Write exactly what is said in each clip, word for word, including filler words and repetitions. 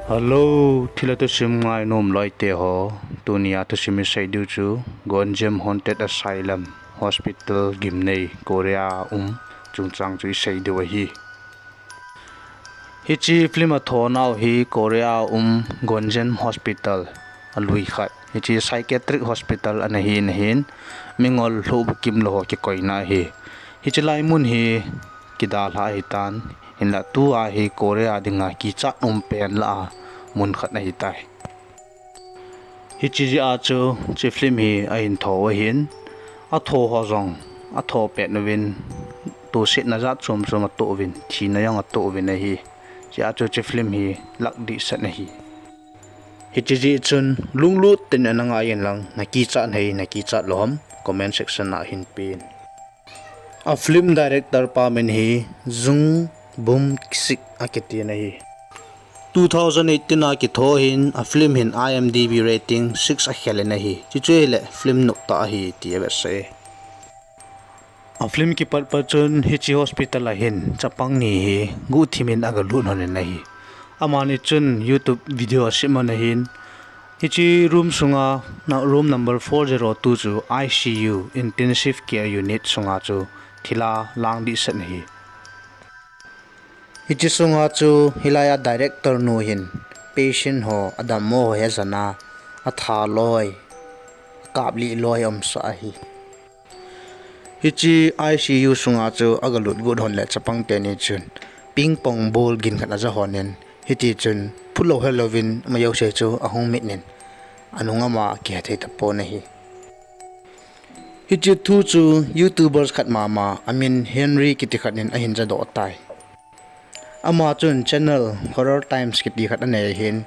Hello, thilha thusim ngainom loite ho. Tunia thusim isei diu chu Gonjem Haunted Asylum, Hospital Gimnei, Korea a um chungchang chu isei diu ahi. Hiche film a thonau hi Korea a um Gonjem Hospital alui khat, hiche psychiatric hospital ana hi nahin, mingol lhoh bukim lou ho kikoina ahi. Hiche lai mun hi kidalha ahitan, hinlah tua hi Korea dinga kichat um pen lah a mun khat ahitai. Hiche jeh a chu hiche film hi ahin tho u ahin, atho ho jong atho pet uvin, tosetna jat chom chom atoh uvin, thina jong atoh uvin ahi. Hiche a chu hiche film hi lak dehset ahi. Hiche jeh chun lunglut tah in ana ngai in lang, nakichat nahim, nakichat lou ham, comment section a hin pen. A film director pa min hi Jung Bum Sik akitin ahi. Two thousand eighteen a kitho ahin, a film hin I M D B rating six akhel in ahi. Chuchu ahile film noptah ahi ti avetsah e. A film kipat pat chun hiche hospital a hin chapang ni hi guhthim in agalut lhon in ahi. Amani chun YouTube video asim lhon ahin, hiche room sunga, na, room number four zero two chu I C U, Intensive Care Unit sunga chu thilha lang dehset ahi. Hiche sunga chu hilai a director nu hin patient ho, adammo ho hi ajana, atha loi, akaplih loi aumsah ahi. Hiche I C U sunga chu agalut got lhon le chapang teni chun ping pong ball gin khat aja lhon in, hitichun phulou helouvin ama jouse chu ahung mit in, anung ama kihe thei tapon ahi. Hiche thu chu YouTubers khat mama, amin Henry kiti khat in ahin jadoh tai. Ama chun channel Horror Times kiti khat anei ahin,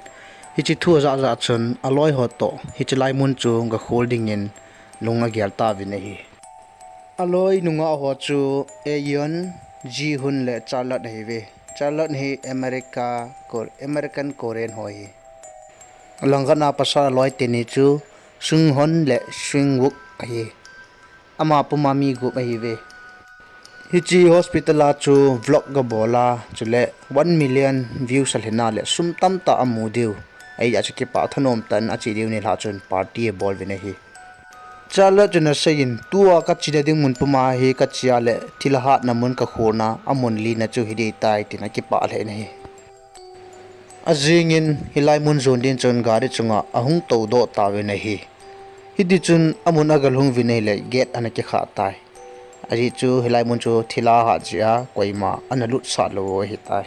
hiche thu ajah jah chun aloi ho toh hiche lai mun chu gakhol dingin lung agel tauvin ahi. Aloi nungah ho chu Aeon, Jihun le Charlotte ahiuve. Charlotte hi America, American Korean ho ahi. Langkhat a pasal aloi teni chu Sunghon le Swingwook ahi. Ama puma mi gup ahiuve. Hiche hospital a chu vlog gabol a, chule one million views alhin a le sum tamtah amu diu, ahijeh chun kipah thanom tah in ache diu nilhah chun party abol uvin ahi. Charlotte chun aseiyin, tua kachena ding mun puma hi kache a le thilha hatna mun kakholna amun lina chu hiding tai tin akipah lheh in ahi. Ajingin hilai mun jon ding chun gari chunga ahung toudoh tauvin ahi. Hitichun amun agalhung uvin ahile gate ana kikhah tai. Ajeh chu hilai mun chu thilha hat jeh a koima ana lutsah lou u ahitai.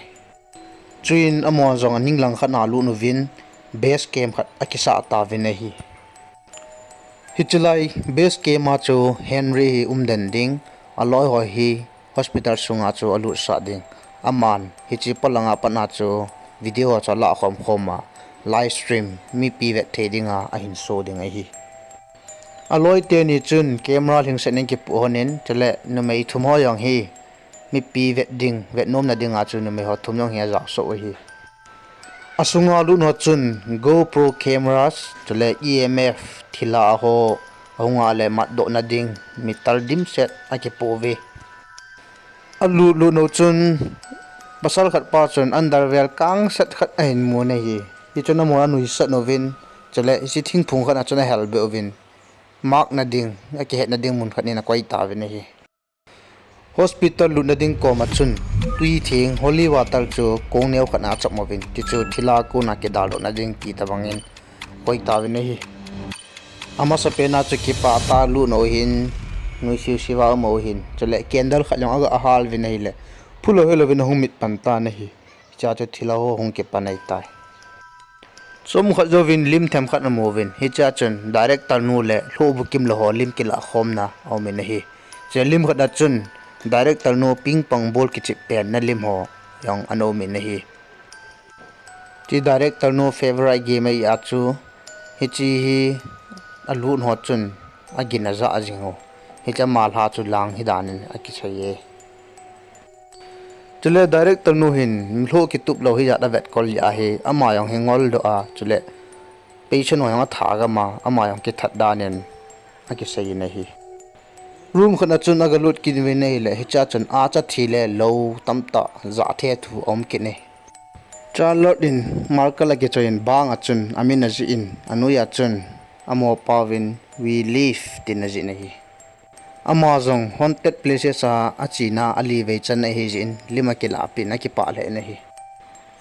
Chuin amaho jong aning langkhat a lut uvin base camp khat akisah tauvin ahi. Hiche lai base camp a chu Henry hi umden ding, aloi ho hi hospital sunga chu alutsah ding. Aman hiche polanga patna chu video chu alahkhom khom a, live stream mipi vet thei dinga ahin so ding ahi. Aloi teni chun camera lhingset in kipoh lhon in, chule numei thum ho jong hi mipi vet ding, vetnomna dinga chu numei ho thum jong hi ajaosoh u ahi. Asunga lut ho chun GoPro cameras, chule E M F thilha ho ahunga le matdohna ding meter dimset akipoh uve. Alut lut u chun pasal khat pa chun underwear kangset khat ahin mun ahi. Hichun amahon anuisat uvin, chule hiche thingphung khat a chun ahelbeh uvin, makna ding, akihetna ding mun khat in akoi tauvin ahi. Hospital lutna ding koma chun twi theng holy water chu kong neo khat a achop uvin, tichu thilha kona kidaldohna ding ti tobangin koi tauvin ahi. Amasapen a chu kipah tah a lut u ahin, nuisiu siuva um u ahin, chule candle khat jong aga hal uvin ahile phulou helouvin ahung mit pan tan ahi. Hichea chu thilha ho hung kipan ahitai. Chomkhat jouvin lim themkhat amu uvin, hichea chun director nu le lhoh bukim lou ho lim kilah khomna aum in ahi. Hiche lim khat a chun director nu ping pong ball kichep penna lim ho jong ana um in ahi. Hiche director nu favourite game ahia chu, hiche hi alut ho chun agin ajah jing u. Hiche ama lha chu lang hidan in akisei e. Chule director nu hin lhoh kitup lou hijat avetkol jeh ahi, ama jong hi ngoldoh a, chule patient ho jong atha gam a, ama jong kithat dan in akisei in ahi. Room khat a chun agalut kit uvin ahile, hichea chun acha thi le lou tamtah jahthethu aum kit in ahi. Charlotte in Michael akichoi in bang a chun amin ajih in, anoi a chun amopauvin "We live" tin ajih in ahi. Ama jong haunted places a achena alivei channa ahi jeh in lim akilahpeh in akipah lheh in ahi.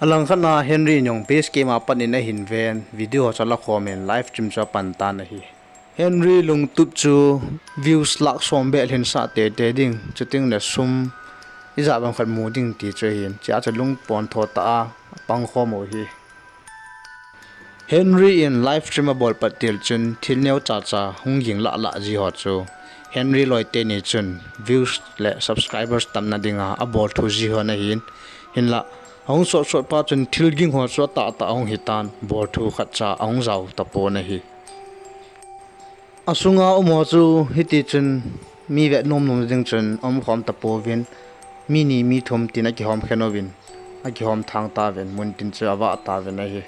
Alangkhat a Henry in jong base camp a pat in ahin ven, video ho chu alakhom in live stream chu apan tan ahi. Henry lungtup chu views lakh som beh lhinsah teitei ding, chutengle sum ijat bang khat mu ding ti chu ahin, chea chu lungpon tho tah a apangkhom u ahi. Henry in live stream abol pat til chun thil neocha cha hung ging lah lah ji ho chu Henry loi teni chun views le subscribers tamna dinga abol thu ji ho ahin, hinlah ahung sot sot pa chun thil ging ho chu atahtah ahung hitan, bol thu khatcha ahung jao tapon ahi. Asunga um ho chu hitichun mi vet nom nom ding chun aumkhom tapouvin, mi ni mi thum tin akihom khen uvin, akihom thang tauvin, muntin chu avah tauvin ahi.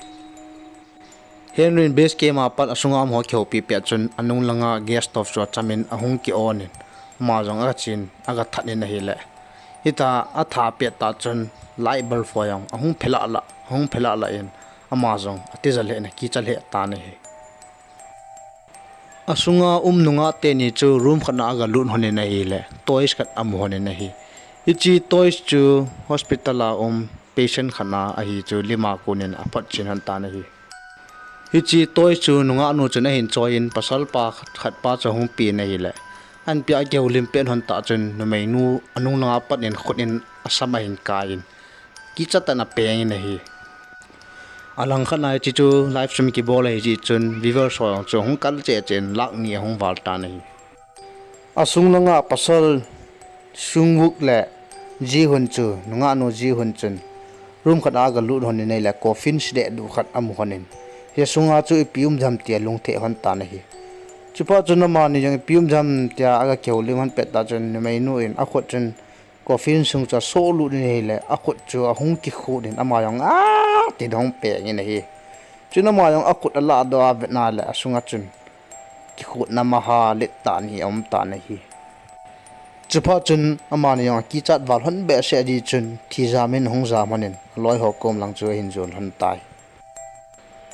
Henry in base camp a pat asunga um ho akihoupi pet chun anung langa gas stove chu achamin ahung ki on in, ama jong agachen agathat in ahile, hita atha pet tah chun light bulb ho jong ahung phe lah lah, ahung phe lah lah in, ama jong atija lheh in akicha lheh tan ahi. Asunga um nungah teni chu room khat a agalut lhon in ahile, toys khat amu lhon in ahi. Hiche toys chu hospital a um patient khat a ahi chu lim a kon in aphotchen lhon tan ahi. Hiche toys chu nungahnu chun ahin choi in, pasalpa khat pa chu ahung pen ahile, ahinpeh a akihoulim pet lhon tah chun numeinu anung langa pat in khut in asam ahin kai in, kichat tah in apeng in ahi. Alangkhat a hiche chu live stream kibol ahi jeh chun viewers ho jong chu ahung kal cheh cheh in lakh ni ahung val tan ahi. Asung langa pasal Sungwook le Jihun chu, nungahnu Jihun chun room khat a agalut lhon in ahile coffin sedeh duh khat amu lhon in, hiche sunga chu ipi um dem tia alung theh lhon tan ahi. Chuphat chun amani jong ipi um dem tia agakihoulim lhon pet tah chun numeinu in akhut chun coffin sung chu asohlut in ahile, akhut chu ahung kikhut in ama jong a tin ahung peng in ahi. Chun ama jong akhut alahdoh a avetna le asunga chun kikhutna maha let tah ni aum tan ahi. Chuphat chun amani jong akichat val lhon behseh jeh chun thijam in ahung jam lhon in, aloi ho kom lang chu ahin jon lhon tai.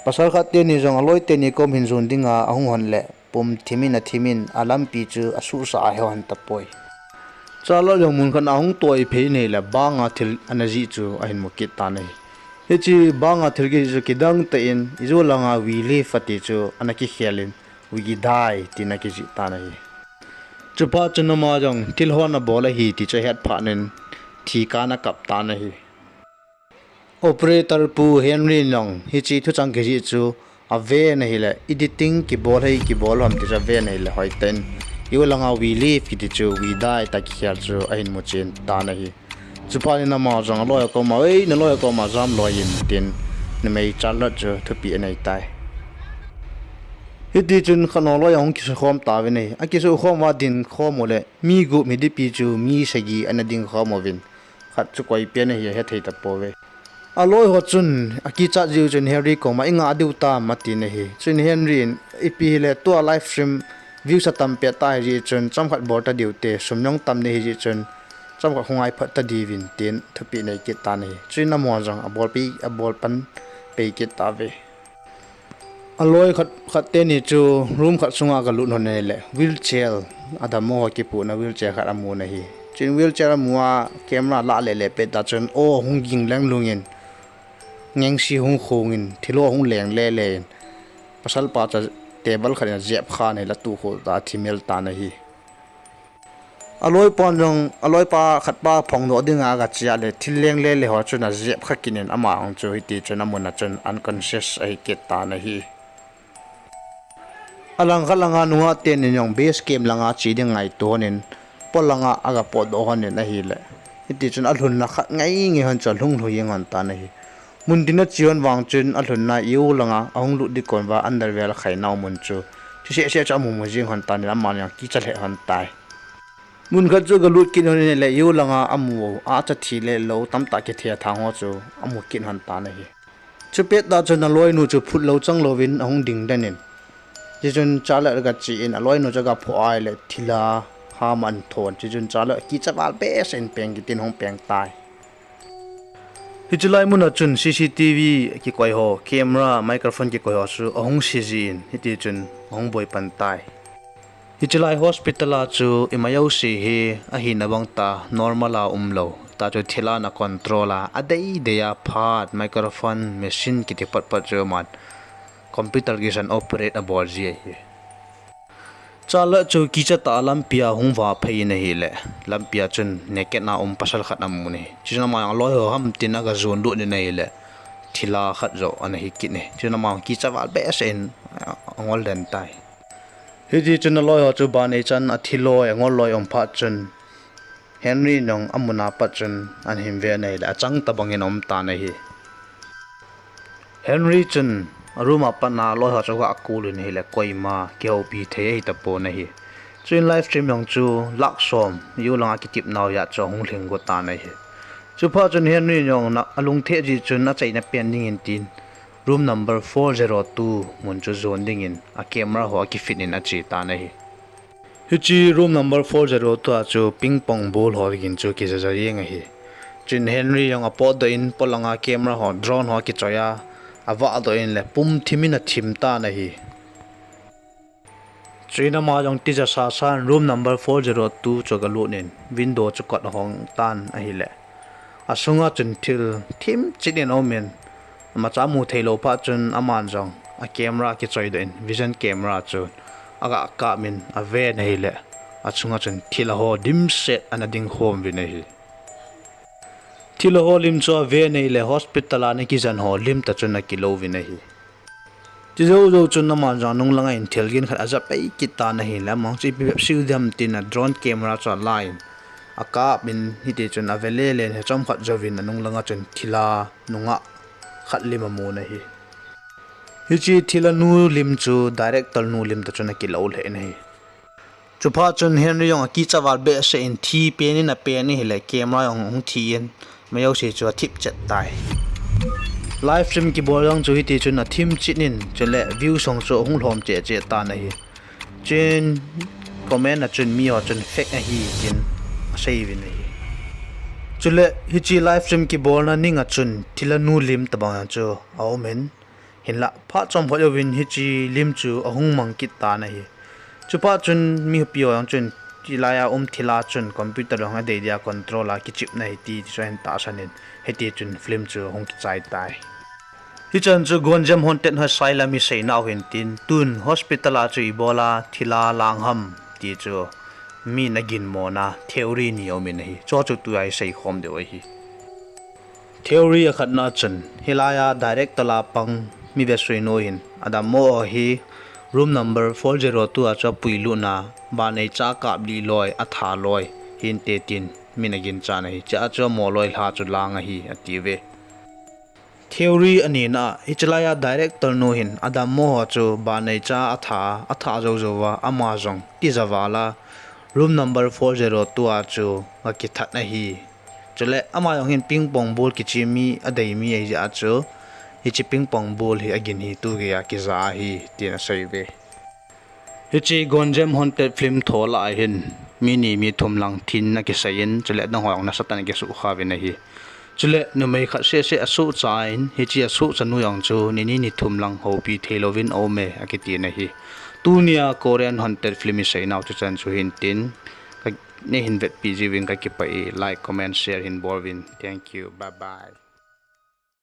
Pasal khat teni jong aloi teni kom hin jon dinga ahung lhon le, pum thim in athim in alampi chu asuhsah ahe lhon tapoi. Charlotte jong mun khat a ahung toi phei in ahile, banga thil ana jih chu ahin mu kit tan ahi. Hiche banga thil kijih chu kidang tah in, ijou langa "We live" ati chu ana kikhel in, "We die" tin akijih tan ahi. Chuphat chun ama jong thil ho ana bol ahi ti chu ahet phat in, thi kan akap tan ahi. Operator pu Henry in jong hiche thuchang kijih chu aven ahile, editing kibol hei kibol ham ti chu aven ahile, hoitah in ijou langa "We live" kiti chu "We die" tia kikhel chu ahin muchen tan ahi. Chuphat in ama jong aloi a koma, "Ei, naloi a koma jam loi in," tin numei Charlotte chu thupeh anei tai. Hitichun khat ho loi ahung kisukhom tauvin ahi. Akisukhom uva dingkhom u le, mi gup midipi chu mi sagi ana dingkhom uvin, khat chu koi pen ahi ahethei tapouve. Aloi ho chun akichat jeh u chun Henry koma, "Ingah diu tam?" atin ahi. Chun Henry in, "Ipi hile tua live stream views atam pet ta ahi jeh chun chomkhat bol ta diu te, sum jong tam ding ahi jeh chun chomkhat hung ngai phat ta diuvin," tin thupeh nei kit tan ahi. Chuin amaho jong abol pi, abol pan pei kit tauve. Aloi khat, khat teni chu room khat sunga agalut lhon in ahile, wheelchair, adammo ho kipuina wheelchair khat amun ahi. Chuin wheelchair amu a camera lah lele pet tah chun, o, hung ging leng lungin, ngengsi hung khongin, thilo hung leng lele in, pasalpa chu table khat in ajep khan ahile atuhkhol ta, athimel tan ahi. Aloipan jong, aloipa khatpa phongdoh dinga agache a le, thil leng lele ho chun ajep kha kit in, ama jong chu hitichun amun a chun unconscious ahi kit tan ahi. Alangkhat langa nungah teni jong base camp langa che ding ngaito lhon in, pol langa agapotdoh lhon in ahile, hitichun alhunna khat ngai ngai lhon chu alhung lhu jeng lhon tan ahi. Muntin ache lhon vang chun alhunna ijou langa ahung lut ding kon uva underwear akhainau mun chu, chu seh seh chu amu mu jeng lhon tan in, amani jong akicha lheh lhon tai. Mun khat chu agalut kit lhon in ahile, ijou langa amu u, acha thi le lou tamtah kithethang ho chu amu kit lhon tan ahi. Chupet tah chun aloinu chu phut lou chang louvin ahung ding den in, chuchun Charlotte agache in aloinu chu agaphoh a ahile thila ham ahin thon, chuchun Charlotte akicha val behseh in peng kit in ahung peng tai. Hiche lai mun a chun C C T V kikoi ho, camera, microphone kikoi ho chu ahung se jin, hiti chun ahung boi pan tai. Hiche lai hospital a chu ima jouse hi ahina bang tah normal a umlou. Tah chu thil a ana control a, adei dei a phat, microphone, machine kiti pat pat chu aman computer kisan operate abol ji ahi. Chale chu kicha tah a lampi a hung va phei in ahile, lampi a chun naked a um pasal khat amun ahi. Chuin ama jong aloi ho ham tin aga jon lut in ahile, thil a khat joh ana hi kit in ahi. Chuin ama jong kicha val behseh in, a, angol den tai. Hiti chun aloi ho chu banei chan athi loi, angol loi um phat chun Henry jong amun a pat chun ahin ve in ahile, achang tabang in aum tan ahi. Henry chun a room a pat a aloi ho chu aga call in ahile, koima kihoupi thei ahi tapon ahi. Chuin live stream jong chu lakh som, U lang a kitep nau jeh chun ahung lhing got tan ahi. Chuphat chun Henry jong na, alungthim jeh chun achaina pen ding in tin, room number four zero two mun chu jon ding in a camera ho akifit in ache tan ahi. Hiche room number four zero two a chu ping pong ball ho gin chu kija ja jeng ahi. Chuin Henry jong apot doh in, polang a camera ho, drone ho akichoi a, avah doh in le pum thim in athim tan ahi. Chuin ama jong tija sa sa in room number four zero two chu aga lut in, window chu kot ahong tan ahile, asunga chun thil thim chet in aum in, imacha mu thei lou phat chun aman jong a camera kichoi doh in, vision camera chu aga kap in ave in ahile, achunga chun thil a ho dimset ana ding khom uvin ahi. Thil a ho lim chu ave in ahile, hospital a ana kijen ho lim tah chun akilou uvin ahi. Chujou jou chun aman jong anung lang a hin thil gin khat aja pai kit tan ahile, ama jong chu ipi bep seiyu ding ham tin a drone camera chu ala in, akap in, hiti chun ave le le in, hiche chomkhat jouvin anung lang a chun thil a nungah khat lim amun ahi. Hiche thil a nu lim chu director nu lim tah chun akilou lheh in ahi. Chuphat chun Henry jong akicha val behseh in thi pen in apen in ahile, camera jong hung thi in, ima jouse chu athip chet tai. Live stream kibol jong chu hiti chun athim chet in, chule views jong chu ahung lhom cheh cheh tan ahi. Chuin comment a chun mi ho chun fake ahi tin asei uvin ahi. Chule hiche live stream kibolna ning a chun thil a nu lim tabang jong chu aum in, hinlah phat chomkhat jouvin hiche lim chu ahung mang kit tan ahi. Chuphat chun mipi ho jong chun, chulai a um thil a chun computer jong adei dei a control a kichepna ahi ti, ti chu ahin tahsan in, hiti chun film chu ahung kichai tai. Hichan chu Gonjem Haunted Asylum isei nau hin tin, tun hospital a chu ibol a thil a lang ham ti chu min aginmo na theory ni aum in ahi. Chu chu tua isei khom diu ahi. Theory akhatna chun, hilai a director a pang mi vesuinu hin adammo ho hi room number four zero two a chu apuilut na, banei cha akap lih loi, atha loi hinte tin min aginchan ahi. Chua chu amo loi lha chu lang ahi atiuve. Theory anina a, hichelai a director nu hin adammo ho chu banei cha atha, atha jou jouva, ama jong tija val a room number four zero two a chu aga kithat ahi. Chule ama jong hin ping pong ball kichep mi adei mi ahijeh a chu, hiche ping pong ball hi agin hi tugei a kija ahi, tin aseiuve. Hiche Gonjem Haunted film tho lah a hin, mi ni mi thum lang thin akisei in, chule adang ho jong nasatah in akisuhkhah uvin ahi. Chule numei khat seh seh asuhcha in, hiche asuhcha nu jong chu ni ni ni thum lang houpi theilouvin aume akitin ahi. Tunia Korean Haunted film isei nau chu chan chu hin tin, ka, neihin vetpi jiuvin kakipah e, like, comment, share hin bol uvin. Thank you. Bye bye.